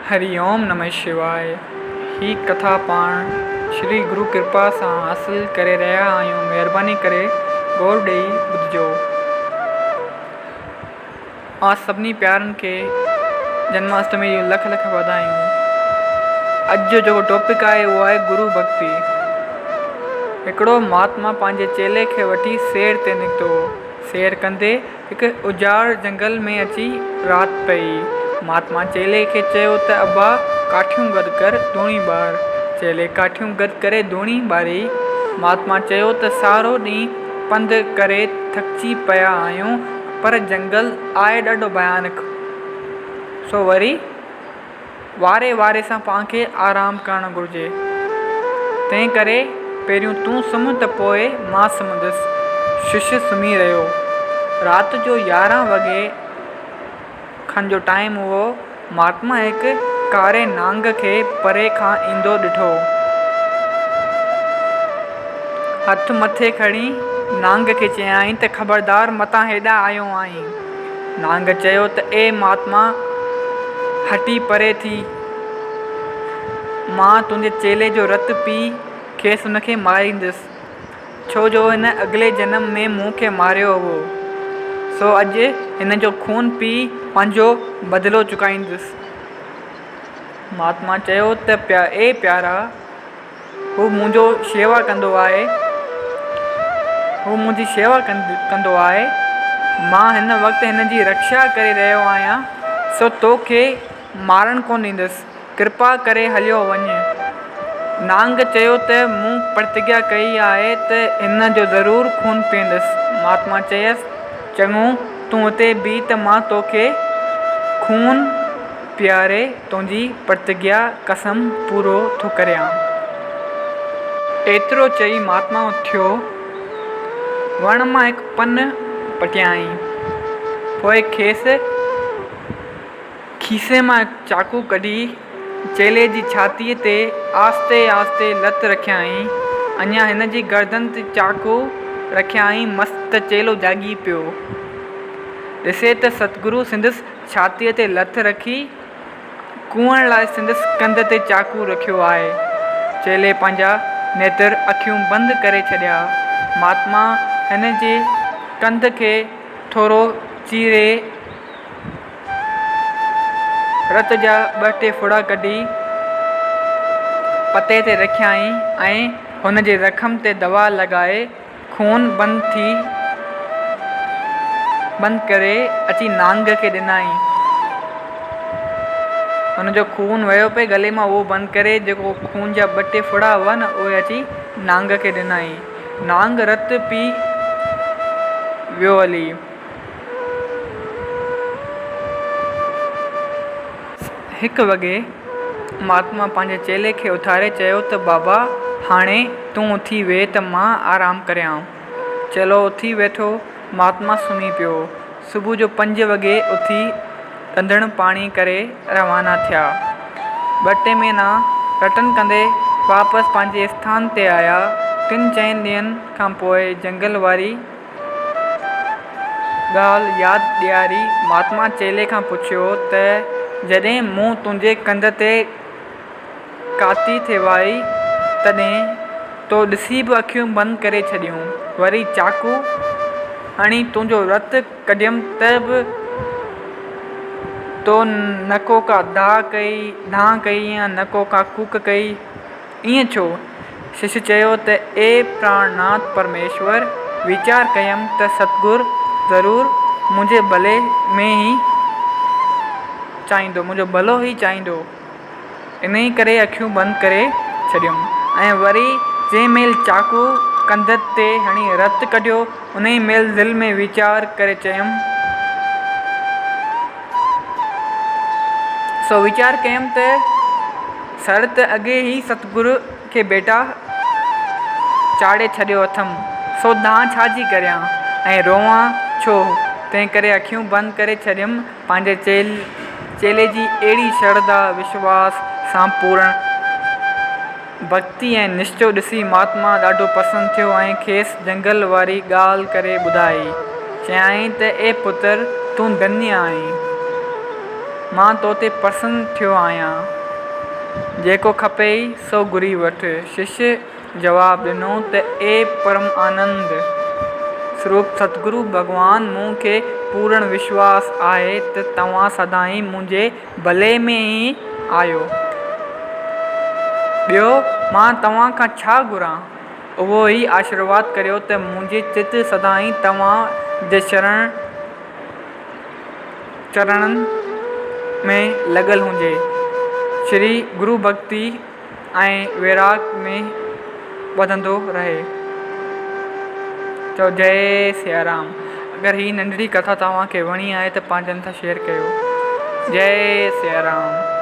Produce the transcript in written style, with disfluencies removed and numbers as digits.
هري اوم نمه شواء هي ڪٿا پاڻ شري گرو ڪرپا سان حاصل ڪري رهيا آهيون مهرباني ڪري غور ڏئي ٻڌجو. اوهان سڀني پيارن کي جنم اشٽمي جون لک لک واڌايون. اڄ جو جيڪو ٽاپڪ آهي اهو آهي گرو ڀڳتي. هڪڙو مهاتما پنهنجي چيلي کي وٺي سير تي نڪتو. سير ڪندي هڪ اجاڙ جهنگل ۾ اچي رات پئي. مهاتما چيلي کي چيو ته ابا ڪاٺيون گڏ ڪر، ڌوڻي ٻار. چيلي ڪاٺيون گڏ ڪري ڌوڻي ٻاري. مهاتما چيو ته سارو ڏينهن پنڌ ڪري ٿڪجي پيا آهيون، پر جهنگل آهي ڏاڍو ڀيانڪ، سو وري. واري واري سان پاڻ کي آرام ڪرڻ گهرجي. تنهن ڪري پهريون تون سمهه ته پوء مان سمهندس. شش سمهي رهيو. رات جو 11 وڳي کن جو ٽائيم هئو. مهاتما هڪ ڪاري نانگ کي پري کان ايندو ڏٺو. هٿ مٿي کڻي نانگ کي چيائين ته خبردار متان هيڏانهن آيو آهين. نانگ چيو ته اي مهاتما! هٽي پري ٿي، مان تنهنجي چيلي جو رت پي کيس ان کي ماريندس، ڇو جو هن اڳلي جنم ۾ مون کي ماريو هئو، سو اڄ هن جو خون پي پنهنجو بدلو چڪائيندس. مهاتما چيو ته اي پيارا! هو منهنجو شيوا ڪندو آهي. هو منهنجي شيوا ڪندو آهي. مان هن وقت هن جي رڪشا ڪري رهيو آهيان، سو تو کي مارڻ ڪونه ڏيندس. ڪرپا ڪري هليو وڃ. نانگ چيو ته مون پرتگيا ڪئي آهي ته هن جو ضرور خون پيئندس. مهاتما چيس، چڱو، تون هتي بيهه ته مان تو کي خون پياري تنهنجي پرتگيا، قسم، پورو ٿو ڪريان. ايترو چئي مهاتما اٿيو، وڻ مان هڪ پن پٽيائين. پوء کيس کيسي مان هڪ چاقو ڪڍي چيلي جي ڇاتيء تي آهستي آهستي لت رکيائين. اڃا هن جي گردن تي چاقو رکيائين مس ته چيلو جاڳي پيو. ڏسي ته ستگرو سندس ڇاتيء تي لت رکي، ڪوئڻ لاء سندس ڪنڌ تي چاقو رکيو آهي. چيلي پنهنجا نيتر، اکيون، بند ڪري ڇڏيا. مهاتما هن جي ڪنڌ کي ٿورو چيري، رت جا ٻه ٽي ڦڙا ڪڍي، پتي تي رکيائين ۽ هن جي زخم تي دوا لڳائي، خون بند ٿي بند ڪري اچي نانگ کي ڏنائين. هن جو خون وهيو پئي گلي مان اهو بند ڪري جيڪو خون جا ٻه ٽي ڦڙا هئا نه اهي اچي نانگ کي ڏنائين. نانگ رت پي ويو هلي. هڪ وڳي مهاتما پنهنجي چيلي کي اٿاري چيو ته بابا هاڻي تون اٿي ويهه ته مان آرام ڪريان. چيلو اٿي ويٺو، مهاتما سمهي پيو. صبح جو پنج وڳي اٿي رنڌڻ پاڻي ڪري روانا ٿيا. ٻه ٽي مهينا رٽن ڪندي واپس پنهنجي اسٿان تي آيا. ٽن چئن ڏينهن کان پوء جنگل واري. ڳالهه ياد ڏياري مهاتما چيلي کان پڇيو ته جڏهن مون تنهنجي ڪنڌ تي ڪاتي ٿي وائي تڏهن تو ڏسي به اکيون بند ڪري ڇڏيون، وري چاقو هڻي تنهنجو رت ڪڍيم ته به تو نڪو ڪا دانهن ڪئي يا نڪو ڪا ڪوڪ ڪئي. ائين ڇو؟ شش چيو ته اي پراڻناٿ پرميشور! ويچار ڪيم ته ستگر ضرور منهنجي ڀلي ۾ ئي چاهيندو، منهنجو ڀلو ئي چاهيندو، انهيء ڪري اکيون بند ڪري ڇڏيم ۽ وري جنهن مهل چاقو ڪنڌ تي هڻي رت ڪڍيو، انهيء مهل دل ۾ ويچار ڪري چيم. سو ويچار ڪيم ته. سر ته اڳي ئي ستگر کي ڀيٽا چاڙهي ڇڏيو اٿم، سو دانهن ڇا جي ڪريان ۽ روئان ڇو؟ تنهنڪري اکيون بند ڪري ڇڏيم. پنهنجي چيلي جي اهڙي شرڌا، وشواس سان پورڻ ڀڳتي ۽ نشچو ڏسي مهاتما ڏاڍو پسند ٿيو ۽ کيس جنگل واري ڳالهه ڪري ٻڌائي. چيائين ته اي پتر! تون ڌنيه آهين. مان تو تي پرسن ٿيو آهيان. جيڪو کپيئي سو گهري وٺ. شش جواب ڏنو ته اي پرم آنند سروپ ستگرو ڀڳوان مون کي پورڻ وشواس آهي ته توهان سدائين منهنجي ڀلي ۾ ئي آهيو. ٻيو مان توهان کان ڇا گهران؟ اهو ئي آشرواد ڪريو ته منهنجي چت سدائين توهان جي شرڻ چرڻن ۾ لڳل هجي. شري گرو ڀڳتي ۽ ويراڳ ۾ وڌندو رهي. چئو جئي سيارام. اگر هي ننڍڙي ڪٿا توهان کي وڻي آهي ته پنهنجن سان شيئر ڪيو. جئي سيارام.